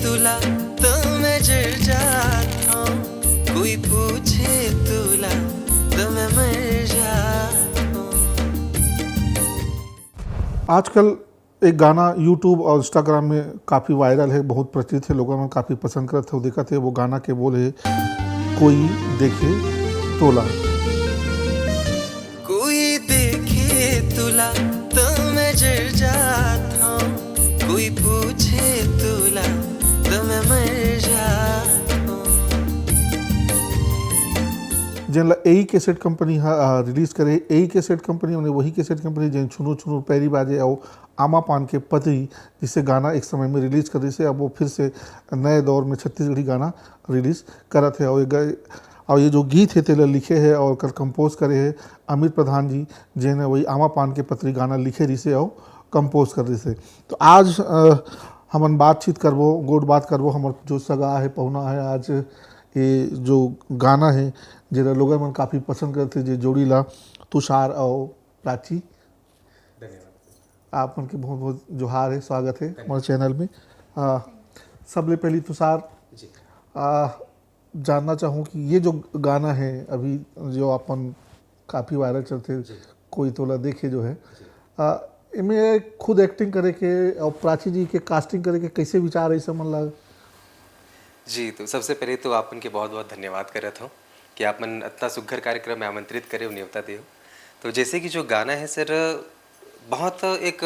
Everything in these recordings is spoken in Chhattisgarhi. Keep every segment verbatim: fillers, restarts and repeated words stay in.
तुला तो मैं जर जाता हूँ, कोई पूछे तुला तो मैं मर जाता हूँ। आजकल एक गाना YouTube और Instagram में काफ़ी वायरल है, बहुत प्रचलित है, लोगों में काफ़ी पसंद करत है, देखत है। वो गाना के बोल है कोई देखे तोला। कोई देखे तुला तो मैं जर जाता हूँ, कोई पूछे तुला तो मैं मर जाता हूँ। जेन ला एई कैसेट कंपनी हा रिलीज करे। एई कैसेट कंपनी माने वही कैसेट कंपनी जेन छुनु छुनु पैरी बाजे और आमा पान के पतरी, जिसे गाना एक समय में रिलीज कर रही से, अब वो फिर से नए दौर में छत्तीसगढ़ी गाना रिलीज करत है। और ये और ये जो गीत है तेला लिखे है और कर कंपोज करे है अमित प्रधान जी, जेन वही आमा पान के पतरी गाना लिखे रही से और कंपोज कर रही से। तो आज हमन बातचीत करबो, गोठ बात करबो, हमर जो सगा है, पहुना है, आज ये जो गाना है, जेला लोगन मन काफ़ी पसंद करथे, जे जोड़ी ला तुषार और प्राची। धन्यवाद। आप मन के बहुत बहुत जोहार है, स्वागत है हमारे चैनल में। आ, सबले पहली तुषार, जी। आ, जानना चाहूँ कि ये जो गाना है अभी जो अपन काफ़ी वायरल चलते, जी। कोई तोला देखे जो है, जी। आ, इमे खुद एक्टिंग करे के और प्राची जी के कास्टिंग करे के कैसे विचार है इस मन ला? जी, तो सबसे पहले तो आप मन के बहुत बहुत धन्यवाद करत हूँ कि आप मन इतना सुघर कार्यक्रम में आमंत्रित करे हो, न्योता दे हो। तो जैसे कि जो गाना है सर, बहुत एक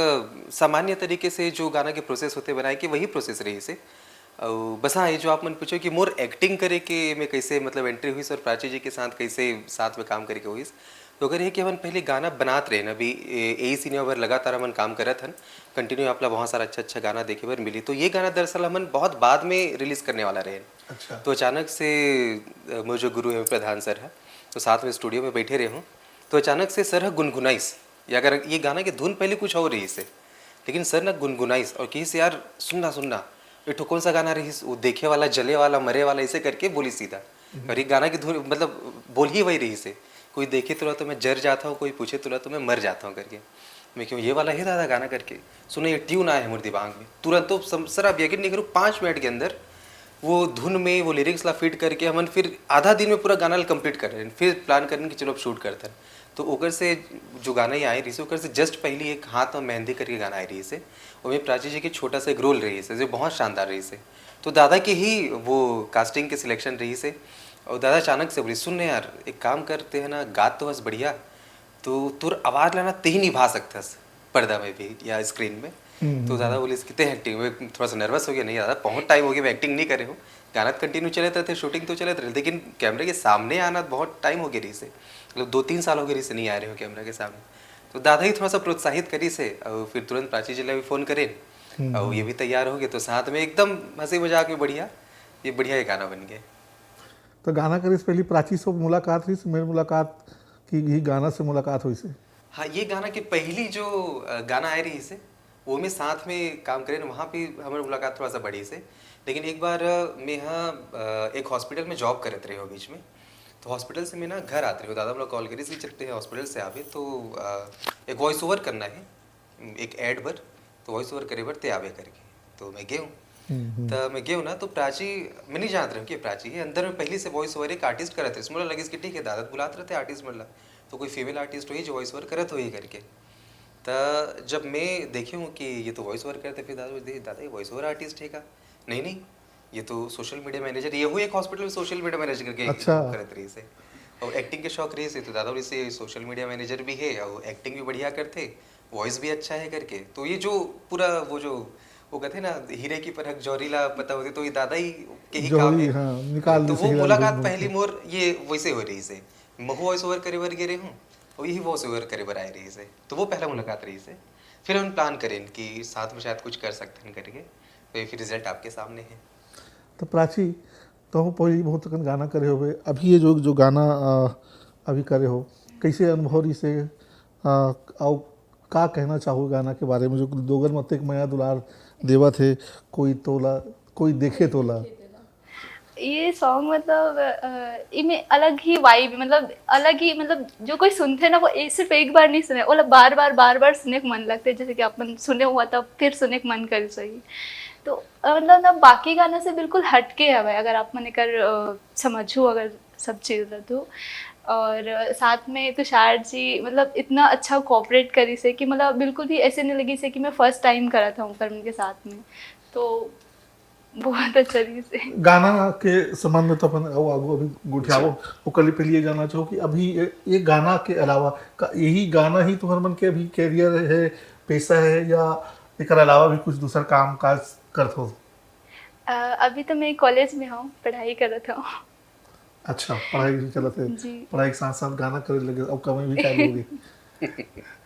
सामान्य तरीके से जो गाना के प्रोसेस होते बनाए कि वही प्रोसेस रही से। और बस हाँ, ये जो आप मन पूछो कि मोर एक्टिंग करे के में कैसे मतलब एंट्री हुई सर, प्राची जी के साथ कैसे साथ में काम करे के हुई, तो अगर ये कि हमन पहले गाना बनात रहे ना, अभी ए- यही सिनेमा पर लगातार हमन काम करत हन, कंटिन्यू आप ला बहुत सारा अच्छा अच्छा गाना देखे बर मिली। तो ये गाना दरअसल हमन बहुत बाद में रिलीज करने वाला रहे। अच्छा। तो अचानक से अ, मोर जो गुरु है प्रधान सर है, तो साथ में स्टूडियो में बैठे रहे हूँ, तो अचानक से सर है गुनगुनाइस, या अगर ये गाना की धुन पहले कुछ और रही से, लेकिन सर ना गुनगुनाइस और कहिस, "यार सुनना, सुनना, ये ठो कौन सा गाना रही, वो देखे वाला, जले वाला, मरे वाला", ऐसे करके बोली सीधा। और ये गाना की धुन मतलब बोल ही वही रही से, "कोई देखे तुला तो मैं जर जाता हूँ, कोई पूछे तुला तो मैं मर जाता हूँ" करके। मैं कहूँ, "ये वाला है दादा गाना?" करके सुने, ये ट्यून आया है मोर दिमाग में तुरंत। तो सम- सर, आप यकीन नहीं करो, पाँच मिनट के अंदर वो धुन में वो लिरिक्स ला फिट करके हमन फिर आधा दिन में पूरा गाना ला कंप्लीट कर रहे हैं, फिर प्लान करने की चलो अब शूट करते हैं। तो ओकर से जो गाना ही आए रही से, ओकर से जस्ट पहली एक हाथ में मेहंदी करके गाना आए रही से, ओमे प्राची जी के छोटा सा एक रोल रही से जो बहुत शानदार रही से। तो दादा के ही वो कास्टिंग के सिलेक्शन रही से, और दादा अचानक से बोली, "सुन ना यार, एक काम करते हैं ना, गात तो हस बढ़िया, तो तोर आवाज ला ना तेही निभा सकथस पर्दा में भी या स्क्रीन में।" तो दादा बोलिस कि ते एक्टिंग में, थोड़ा सा नर्वस हो गया, "नहीं दादा, बहुत टाइम हो गया, मैं एक्टिंग नहीं करे हूँ, गाना तो कंटिन्यू चलत रहते, शूटिंग तो चलत रहते, लेकिन कैमरे के सामने आना बहुत टाइम हो गया रही से, मतलब दो तीन साल हो गए रही से नहीं आ रहे हो कैमरा के सामने।" तो दादा ही थोड़ा सा प्रोत्साहित करी से, और फिर तुरंत प्राची जी ला भी फोन करें, और ये भी तैयार हो गए, तो साथ में एकदम हंसी मजाक में बढ़िया, ये बढ़िया ये गाना बन गए। तो गाना करे से पहले प्राची से मुलाकात हुई से, मेरी मुलाकात की ही गाना से मुलाकात हुई से? हाँ, ये गाना के पहली जो अ, गाना आए रही से, वो में साथ में काम करें, वहाँ पे हमारी मुलाकात थोड़ा सा बढ़ी से। लेकिन एक बार अ, मैं यहाँ अ, एक हॉस्पिटल में जॉब करत रहे हो बीच में, तो हॉस्पिटल से मैं ना घर आते रहे हो, दादा बोला कॉल करी सी चलते हैं हॉस्पिटल से आवे, तो अ, एक वॉइस ओवर करना है एक एड बर, तो वॉइस ओवर करे बर ते आवे करके। तो मैं गए हूँ। तो मैं गए हूँ ना, तो प्राची, मैं नहीं जानत रहे हूँ कि प्राची है, अंदर में पहले से वॉइस ओवर एक आर्टिस्ट करत रहे, मुझे लगे कि ठीक है, दादा बुलात रहते आर्टिस्ट मन ला, तो कोई फीमेल आर्टिस्ट होही जो वॉइस ओवर करत होही करके। त जब मैं देखे हूँ कि ये तो वॉइस ओवर करते, फिर दादा बोलते, "दादा, ये वॉइस ओवर आर्टिस्ट है का?" "नहीं, नहीं, ये तो सोशल मीडिया मैनेजर, ये हुई एक हॉस्पिटल में सोशल मीडिया मैनेजर करके अच्छा। करत रही से, और एक्टिंग के शौक रही से, तो दादा बोले से सोशल मीडिया मैनेजर भी है और एक्टिंग भी बढ़िया करते, वॉइस भी अच्छा है" करके। तो ये जो पूरा वो जो वो कहते हैं ना, "हीरे की परख जौहरी ला पता होती", तो ये दादा ही के ही काम जौहरी, है। हाँ, निकाल तो दे वो हीरा मुलाकात ढूंढ पहली के। मोर ये वैसे हो रही से, महू वॉइस ओवर करे बर गे रहे हूँ और यही वॉइस ओवर करे बर आए रही से, तो वो पहला मुलाकात रही से। फिर हम प्लान करें कि साथ में शायद कुछ कर सकते हैं करके, तो ये फिर रिजल्ट आपके सामने है। तो प्राची, तो पहली बहुत अकन गाना करे होबे, अभी ये जो जो गाना अ, अभी करे हो, कैसे अनुभव रही से, अ, और का कहना चाहो गाना के बारे में, जो लोगन मत एक मया दुलार देवत है, कोई तोला, कोई देखे तोला? ये सॉन्ग मतलब अ, इमे अलग ही वाइब, मतलब अलग ही, मतलब जो कोई सुनते ना, वो ए- सिर्फ एक बार नहीं सुने, वो बार बार बार बार सुने के मन लगते, जैसे कि अपन सुने हुआ तब फिर सुने के मन कर सही। तो अ, मतलब ना, बाकी गाना से बिल्कुल हटके हवय, अगर आप मन एकर अ, समझहू अगर सब चीज ला तो। और अ, साथ में तुषार जी मतलब इतना अच्छा कोऑपरेट करिस हे कि मतलब बिल्कुल भी ऐसे नहीं लगिस हे कि मैं फर्स्ट टाइम करत हूँ ओकर मन के साथ में। तो बहुत अच्छा रहिस हे। गाना के संबंध में तो अपन अउ आगू अभी गोठियाबो, ओकर ले पहले ये जानना चाहूँ कि अभी ये, ये गाना के अलावा का यही गाना ही तुम्हार मन के अभी करियर है, पैसा है, या एकर अलावा भी कुछ दूसर काम काज करत हो? अ, अभी तो मैं कॉलेज में हूँ, पढ़ाई करत हूँ। अच्छा, पढ़ाई भी चलत है। जी। पढ़ाई के साथ साथ गाना करे लगे, अब कमाई भी चालू हो गई।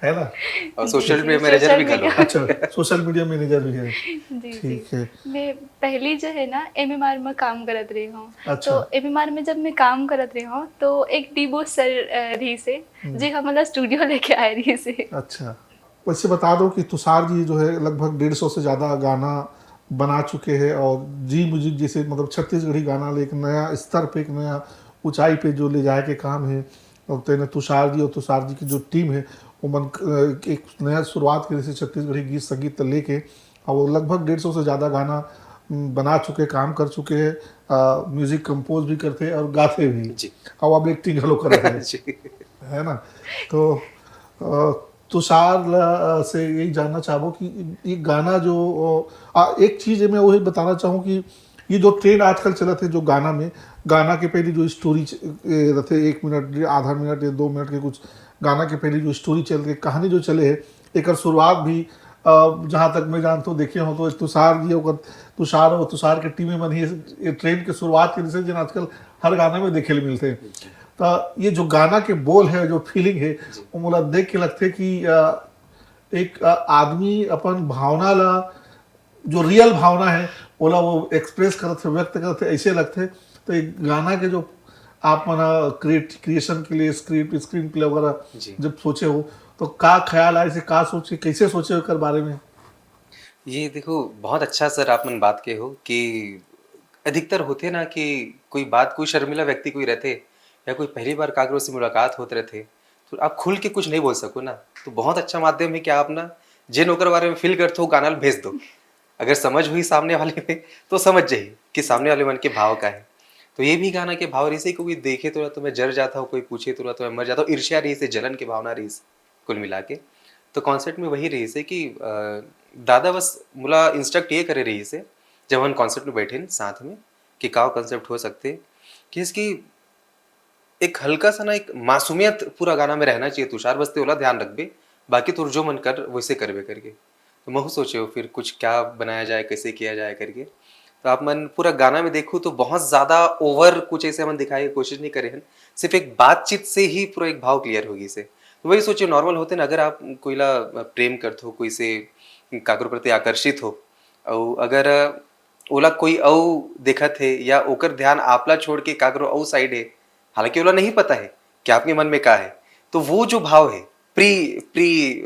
है ना? और सोशल जी, मीडिया मैनेजर भी घलो। अच्छा, सोशल मीडिया मैनेजर भी है। जी, जी। ठीक है। मैं पहली जो है ना, एमएमआर में काम करत रही हूँ। अच्छा। तो एमएमआर में जब मैं काम करत रही हूँ, तो एक डीबो सर, अ, रहिस हे, हम्म। जे हमला स्टूडियो लेके आए रहिस हे। अच्छा। वैसे बता दो कि तुषार जी जो है, लगभग डेढ़ सौ से ज़्यादा गाना बना चुके हैं और जी म्यूजिक जैसे, मतलब, छत्तीसगढ़ी गाना ले एक नया स्तर पे, एक नया ऊंचाई पे जो ले जाए के काम है, और तेने तुषार जी और तुषार जी की जो टीम है, वो मन, अ, एक नया शुरुआत करे से छत्तीसगढ़ी गीत संगीत त लेके, और वो लगभग डेढ़ सौ से ज़्यादा गाना, उम, बना चुके, काम कर चुके हैं, अ, म्यूजिक कंपोज भी करते हैं और गाते भी। जी। और अब एक्टिंग घलो करत हैं। जी। है ना? तो, अ, तुषार ल-, से यही जानना चाहबो कि ये गाना जो, अ, आ, एक चीज मैं वही बताना चाहूँ कि ये जो ट्रेंड आजकल चलत है, जो गाना में, गाना के पहले जो स्टोरी च-, ए, रहते, एक मिनट, आधा मिनट या दो मिनट के कुछ गाना के पहले जो स्टोरी चल रही, कहानी जो चले है, एकर शुरुआत भी, अ, जहाँ तक मैं जानता हूँ, देखे हो तो तुषार जी, ओकर तुषार और तुषार के टीम मन ही ये ट्रेंड के शुरुआत के, जैसे जिन आजकल हर गाना में देखे ले मिलते हैं। तो ये जो गाना के बोल है, जो फीलिंग है, जी। वो मोला देख के लगथे कि, अ, एक, अ, आदमी अपन भावना ला, जो रियल भावना है, ओला वो एक्सप्रेस करत हे, व्यक्त करत हे, ऐसे लगथे। तो एक गाना के जो आप मन क्रिएट-, क्रिएशन के लिए स्क्रिप्ट, स्क्रीन प्ले वगैरह जी। जब सोचे हो, तो का ख्याल आए से, का सोचे, कैसे सोचे ओकर बारे में? ये देखो, बहुत अच्छा सर आप मन बात के हो कि अधिकतर होथे ना कि कोई बात, कोई शर्मिला व्यक्ति कोई रहथे या कोई पहली बार काकरो से मुलाकात होत रहथे, तो आप खुल के कुछ नहीं बोल सको ना। तो बहुत अच्छा माध्यम है कि आप ना, जेन ओकर बारे में फील करथो, गाना ल भेज दो। अगर समझ हुई सामने वाले में, तो समझ जाही कि सामने वाले मन के भाव का है। तो ये भी गाना के भाव रहिसे, कोई देखे तोला तो मैं जर जाता हूँ, कोई पूछे तोला तो मैं मर जाता हूँ, ईर्ष्या रहिसे, जलन के भावना रहिसे, कुल मिला के। तो कॉन्सेप्ट में वही रहिसे कि, अ, दादा बस मोला इंस्ट्रक्ट ये करे रहिसे, जब हम कॉन्सेप्ट में बैठे साथ में, कि का कॉन्सेप्ट हो सकथे, कि इसकी एक हल्का सा ना, एक मासूमियत पूरा गाना में रहना चाहिए तुषार, बस ते ओला ध्यान रखबे, बाकी तोर जो मन कर वैसे करबे करके। तो महू सोचे हो फिर कुछ क्या बनाया जाए, कैसे किया जाए करके। तो आप मन पूरा गाना में देखो तो बहुत ज़्यादा ओवर कुछ ऐसे हमन दिखाए के कोशिश नहीं करे हन, सिर्फ एक बातचीत से ही पूरा एक भाव क्लियर हो गइसे। तो वही सोचे, नॉर्मल होते ना, अगर आप कोई ला प्रेम करत हो, कोई से काकरो प्रति आकर्षित हो, और अगर ओला कोई अउ देखत हे या ओकर ध्यान आपला छोड़ के काकरो अउ साइड हे, हालांकि ओला नहीं पता है कि आपके मन में का है, तो वो जो भाव है, प्री प्री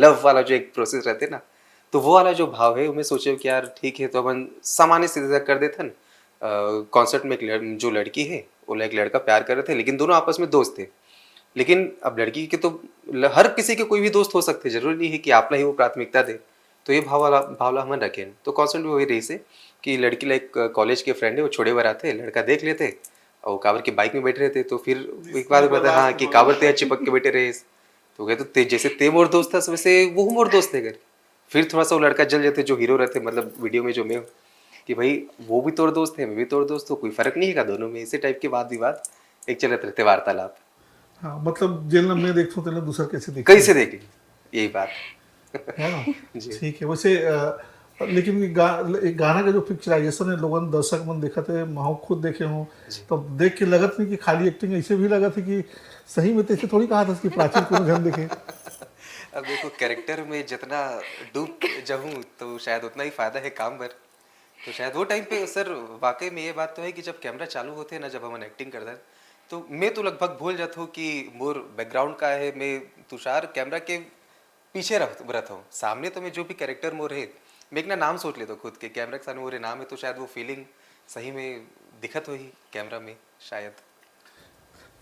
लव वाला जो एक प्रोसेस रहते ना, तो वो वाला जो भाव है, मैं सोचे कि यार ठीक है, तो अपन सामान्य से जैसा कर देथन। कॉन्सेप्ट में एक लड़, जो लड़की है, ओला एक लड़का प्यार करत हे, लेकिन दोनों आपस में दोस्त थे। लेकिन अब लड़की के तो ल, हर किसी के कोई भी दोस्त हो सकते, जरूरी नहीं है कि आपला ही वो प्राथमिकता दे। तो ये भाव वाला, भाव ला हमन रखेन। तो कॉन्सेप्ट भी वही रहिसे कि लड़की ला एक कॉलेज के फ्रेंड है, वो छोड़े बर आथे, लड़का देख लेथे, और काबर के बाइक में बैठे रहते, तो फिर एक बार कहते, हाँ, कि काबर ते चिपक के बैठे रहे। तो कहते, ते जैसे ते मोर दोस्त था, वैसे वो मोर दोस्त है कर। फिर थोड़ा सा वो लड़का जल जाते, जो हीरो रहते, मतलब वीडियो में जो मैं हूँ, कि भाई वो भी तोर दोस्त है, मैं भी तोर दोस्त हूँ, कोई फर्क नहीं है का दोनों में, इसी टाइप के वाद विवाद एक चलत रहते, वार्तालाप। हाँ, मतलब जेन ला मैं देखथों, तेन ला दूसर कैसे देखे? कैसे देखे? यही बात। है ना? जी। ठीक है, वैसे, अ, लेकिन ये गा-, एक गाना का जो पिक्चराइजेशन है, लोगन, दर्शक मन देखत है, मैं खुद देखे हूँ, जी। तो देख के लगत नहीं कि खाली एक्टिंग, ऐसे भी लगत है कि सही में तो ऐसे थोड़ी कहा था कि प्राची कोनो झन देखे। अब देखो, कैरेक्टर में जितना डूब जाऊं, तो शायद उतना ही फायदा है काम भर। तो शायद वो टाइम पे सर, वाकई में ये बात तो है कि जब कैमरा चालू होते हैं ना, जब हमन एक्टिंग करते हैं, तो मैं तो लगभग भूल जाता हूँ कि मोर बैकग्राउंड का है, मैं तुषार कैमरा के पीछे रह-, रहता हूँ। सामने तो मैं जो भी कैरेक्टर मोर है, मैं एक ना नाम सोच लेता हूँ खुद के, कैमरा के सामने मोरे नाम है, तो शायद वो फीलिंग सही में दिखत होही कैमरा में शायद।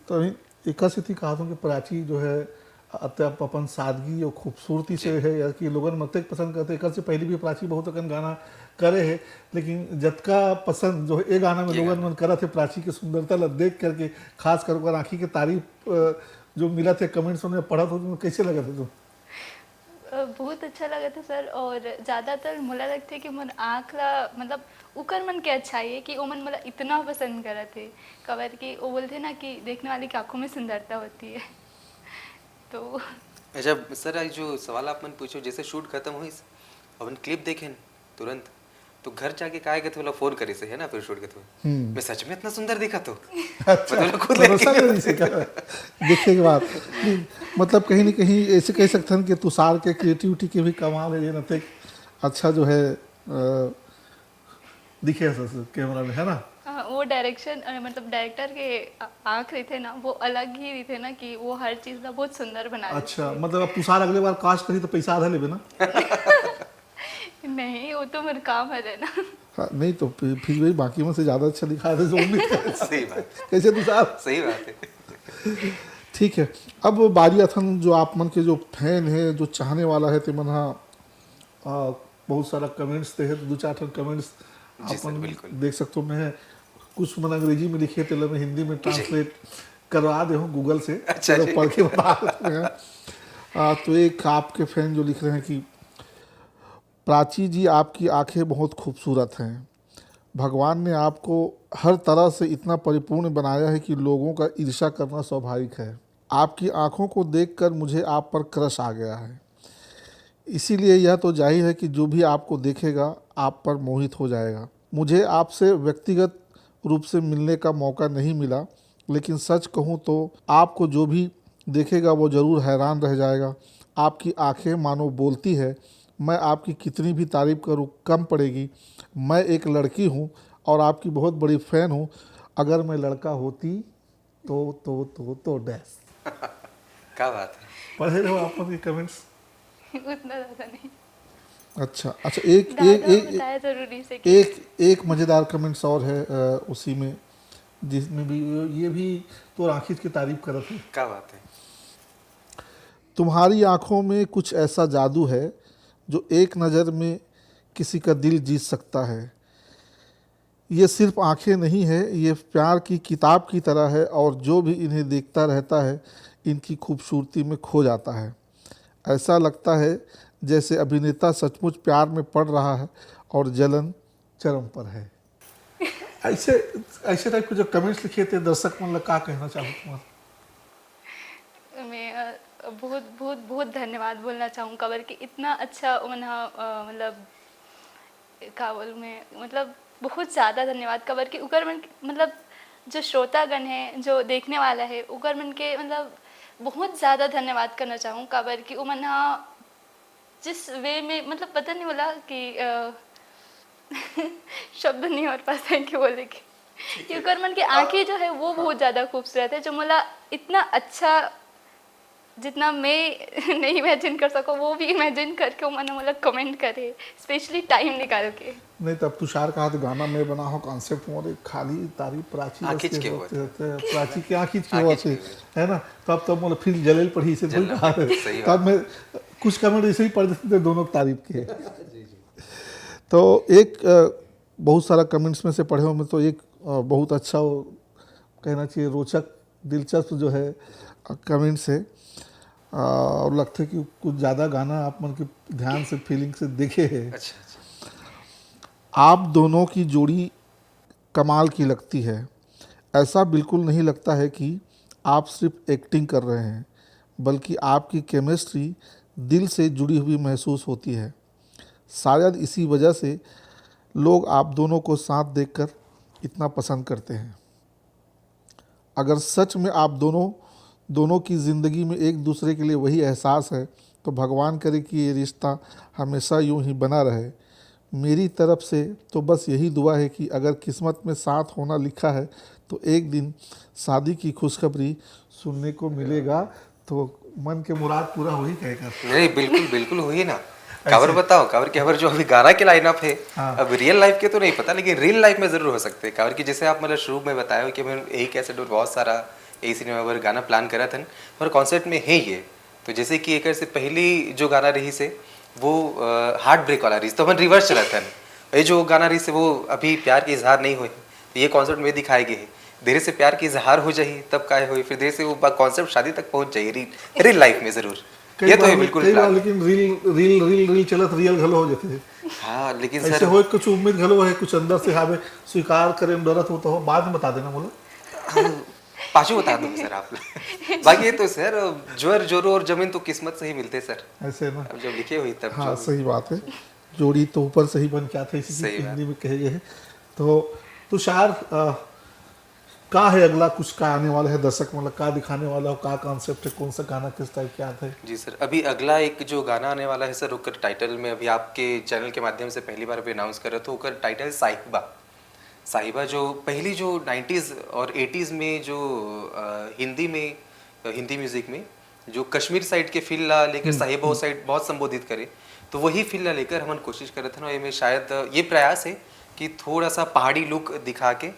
तो अभी एका सेती कहत हूँ कि प्राची जो है, अत आप अपन सादगी और खूबसूरती से है, या कि लोगन मन अतेक पसंद करथे। एकर से पहले भी प्राची बहुत अकन गाना करे हे, लेकिन जतका पसंद जो ए गाना में लोगन मन करत हे, प्राची के सुंदरता ला देख करके, खास कर ओकर आँखी के तारीफ, अ, जो मिलत हे कमेंट्स में पढ़त हो, तो कैसे लगत हे तुम? अ, बहुत अच्छा लगत हे सर। और ज़्यादातर मोला लगथे कि मोर आँख ला, मतलब, उकर मन के अच्छाई हे कि ओमन मोला इतना पसंद करत हे, काबर कि वो बोलथे ना कि देखने वाले की आँखों में सुंदरता होती है। तो अच्छा सर, आज जो सवाल आप मन पूछो, जैसे शूट खत्म होइस, अपन क्लिप देखेन तुरंत, तो घर जाके काय कथे, बोला फोन करे से, है ना, फिर शूट खत्म होइस, मैं सच में इतना सुंदर दिखा तो अच्छा, मतलब खुद भरोसा लेके नहीं से कर देखे के बाद नहीं, मतलब कहीं ना कहीं ऐसे कह सकते हैं कि तुषार के क्रिएटिविटी के भी कमाल है, ये नते अच्छा जो है, अ, दिखे कैमरा में, है ना? हाँ, वो डायरेक्शन, अ, मतलब डायरेक्टर के आ- आँख रहिथे ना, वो अलग ही रहिथे ना कि वो हर चीज़ ला बहुत सुंदर बना देथे। अच्छा, मतलब अब तुषार अगले बार कास्ट करी तो पैसा आधा लेबे ना? नहीं, वो तो मेरा काम है ना। हाँ, नहीं तो फिर फिर भी बाकी मन से ज्यादा अच्छा दिखा दे जो उम्मीद कर। सही बात, कैसे तुषार? सही बात है। ठीक है, अब बारी आथन जो आप मन के जो फैन है, जो चाहने वाला है, ते मन हा, आ, बहुत सारा कमेंट्स ते है, तो दो चार ठन कमेंट्स जी सर, अपन बिल्कुल। देख सकते हो। मैं कुछ मन अंग्रेजी में लिखे, तेला मैं हिंदी में ट्रांसलेट करवा दे हूँ गूगल से, अच्छा चलो जी। पढ़ के बता देते हैं। आ, तो एक आपके फैन जो लिख रहे हैं कि प्राची जी, आपकी आंखें बहुत खूबसूरत हैं। भगवान ने आपको हर तरह से इतना परिपूर्ण बनाया है कि लोगों का ईर्ष्या करना स्वाभाविक है। आपकी आंखों को देखकर मुझे आप पर क्रश आ गया है। इसीलिए यह तो जाहिर है कि जो भी आपको देखेगा, आप पर मोहित हो जाएगा। मुझे आपसे व्यक्तिगत रूप से मिलने का मौका नहीं मिला, लेकिन सच कहूँ तो आपको जो भी देखेगा, वो ज़रूर हैरान रह जाएगा। आपकी आंखें मानो बोलती है, मैं आपकी कितनी भी तारीफ करूँ, कम पड़ेगी। मैं एक लड़की हूँ और आपकी बहुत बड़ी फैन हूँ। अगर मैं लड़का होती तो तो तो तो डैश। क्या बात है। पढ़े रहो आप लोग के कमेंट्स। उतना ज़्यादा नहीं। अच्छा अच्छा, एक एक ज़्यादा एक बताया ज़रूरी से कि एक एक मज़ेदार कमेंट्स और है, अ, उसी में, जिसमें भी ये भी तो आखिर की तारीफ करत है। क्या बात है। तुम्हारी आंखों में कुछ ऐसा जादू है जो एक नज़र में किसी का दिल जीत सकता है। ये सिर्फ आंखें नहीं है, ये प्यार की किताब की तरह है और जो भी इन्हें देखता रहता है, इनकी खूबसूरती में खो जाता है। ऐसा लगता है जैसे अभिनेता सचमुच प्यार में पड़ रहा है और जलन चरम पर है। ऐसे ऐसे टाइप के जो कमेंट्स लिखे थे, दर्शक मन ला का कहना चाहूँ तुम्हारा? मैं अ, बहुत बहुत बहुत धन्यवाद बोलना चाहूँ, काबर कि इतना अच्छा मन ह, अ, मतलब का बोलूँ मैं, मतलब बहुत ज़्यादा धन्यवाद, काबर कि उकर मन, मतलब जो श्रोतागण है, जो देखने वाला है, उकर मन के मतलब बहुत ज़्यादा धन्यवाद करना चाहूँ, काबर कि उमन ह जिस वे में, मतलब पता नहीं बोला कि अ, शब्द नहीं और पास है कि बोले कि कि उकर मन के आंखें जो है वो बहुत ज़्यादा खूबसूरत है, जो मोला इतना अच्छा, जितना मैं नहीं इमेजिन कर सको, वो भी इमेजिन करके वो मन मोला कमेंट करे, स्पेशली टाइम निकाल के। नहीं, तब तुषार कहा तो गाना मैं बना हो, कॉन्सेप्ट मोर एक खाली तारीफ प्राची आँखिच बस के के होत होते, होते, प्राची की आँखिच के आँखिच होते, के है ना? तब तब मोला फिर जलेल पड़ी से कोई जलेल कहा पड़ी, है। सही तब बात। मैं कुछ कमेंट ऐसे ही पढ़ देते थे दोनों की तारीफ के। तो एक, अ, बहुत सारा कमेंट्स में से पढ़े हो, मैं तो एक, अ, बहुत अच्छा वो कहना चाहिए, रोचक, दिलचस्प जो है, अ, कमेंट्स है। अ, और लगता है कि कुछ ज़्यादा गाना आप मन के ध्यान से, फीलिंग से देखे हैं। अच्छा अच्छा। आप दोनों की जोड़ी कमाल की लगती है। ऐसा बिल्कुल नहीं लगता है कि आप सिर्फ एक्टिंग कर रहे हैं, बल्कि आपकी केमिस्ट्री दिल से जुड़ी हुई महसूस होती है। शायद इसी वजह से लोग आप दोनों को साथ देखकर इतना पसंद करते हैं। अगर सच में आप दोनों, दोनों की ज़िंदगी में एक दूसरे के लिए वही एहसास है, तो भगवान करे कि ये रिश्ता हमेशा यूं ही बना रहे। मेरी तरफ से तो बस यही दुआ है कि अगर किस्मत में साथ होना लिखा है, तो एक दिन शादी की खुशखबरी सुनने को मिलेगा, तो मन के मुराद पूरा हो ही कहेगा। नहीं, बिल्कुल, बिल्कुल होही ना। काबर बताओ, काबर कि हमर जो अभी गाना के लाइनअप है, हाँ। अब रियल लाइफ के तो नहीं पता, लेकिन रियल लाइफ में जरूर हो सकते हैं। काबर कि जैसे आप मतलब शुरू में बताए हो कि हमन यही कैसेट में बहुत सारा यही सिनेमा बर गाना प्लान करत हन, हमर कॉन्सेप्ट में है ये, तो जैसे कि एकर से पहली जो गाना रहिस हे वो हार्ट ब्रेक वाला रहिस, तो हमन रिवर्स चलत हन। ये जो गाना रहिस हे वो अभी प्यार के इजहार नहीं होए, तो ये कॉन्सेप्ट में दिखाए गए हे। धीरे से प्यार के इजहार हो जाही तब काय होए, फिर धीरे से वो कॉन्सेप्ट शादी तक पहुंच जाही, रियल लाइफ में जरूर। कई ये तो बार है बिल्कुल कई बार प्लान। लेकिन रील रील रील रील चलत रियल घलो हो जाते हैं। हाँ लेकिन ऐसे सर, हो कुछ उम्मीद घलो है, कुछ अंदर से हावे, स्वीकार करें डरत हो तो हो, बाद में बता देना बोलो। पाछू बता दो सर आप। बाकी ये तो सर, ज्वर जोरो और जमीन तो किस्मत से ही मिलते सर। ऐसे ना। अब जब लिखे हुई तब हाँ जो सही बात है। जोड़ी तो ऊपर से ही बन के आते हैं, इसी सही बात। हिंदी में कहे गए हैं। तो तुषार, अ, का है अगला, कुछ का आने वाला है दर्शक, मतलब का दिखाने वाला हो, का कॉन्सेप्ट है, कौन सा गाना किस टाइप के आते हैं? जी सर, अभी अगला एक जो गाना आने वाला है सर, ओकर टाइटल में अभी आपके चैनल के माध्यम से पहली बार अभी अनाउंस कर रहे, तो ओकर टाइटल साहिबा। साहिबा जो पहली जो नाइन्टीज और एटीज में जो अ, हिंदी में, हिंदी म्यूजिक में जो कश्मीर साइड के फील ला लेकर हम्म, साहिबा हम्म। साइड बहुत संबोधित करे, तो वही फील ला लेकर हमन कोशिश करत हन। और एमे शायद ये प्रयास है कि थोड़ा सा पहाड़ी लुक दिखा के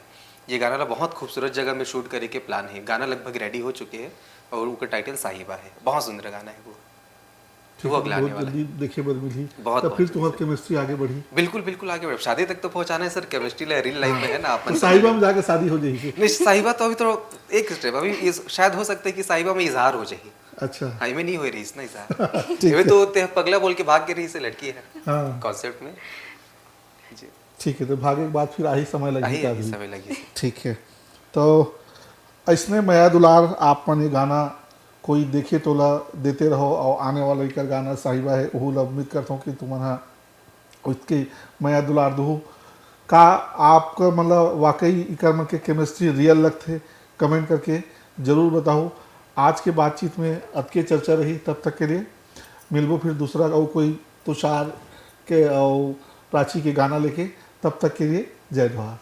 ये गाना ला बहुत खूबसूरत जगह में शूट करे के प्लान है। गाना लगभग रेडी हो चुके हैं और ओकर टाइटल साहिबा है। बहुत सुंदर गाना है वो। ठीक वो है, अगला आने बहुत वाला जल्दी देखे बर मिलही। बहुत, तब बहुत फिर जल्दी तुम्हार सर। केमिस्ट्री आगे बढ़ी। बिल्कुल, बिल्कुल आगे बढ़, शादी तक तो पहुंचाना है सर, केमिस्ट्री ला रियल लाइफ में है ना, अपन तो साहिबा में जाके शादी हो जाएगी। नहीं, साहिबा तो अभी तो एक स्टेप, अभी ये शायद हो सकता है कि साहिबा में इजहार हो जाए। अच्छा। हाँ, इमे नहीं हो रही इस ना इजहार। ठीक इमे है। तो ते पगला बोल के भाग के रही से लड़की है हाँ। कॉन्सेप्ट में। जी। ठीक है, तो भागे के बाद फिर आही समय लगी आही, का आही भी। समय लगी। ठीक है, तो ऐसने मया दुलार आप मन ये गाना कोई देखे तो ला देते रहो, और आने वाला एकर गाना साहिबा है, ओहू ला उम्मीद करता हूँ कि तुमन हा उसके मया दुलार दुहू। का आपका मतलब वाकई इकर मन के केमिस्ट्री रियल लगथे? कमेंट करके जरूर बताओ। आज के बातचीत में अतके चर्चा रही, तब तक के लिए मिलबो फिर दूसरा और कोई तुषार के और प्राची के गाना लेके। तब तक के लिए जय जोहार।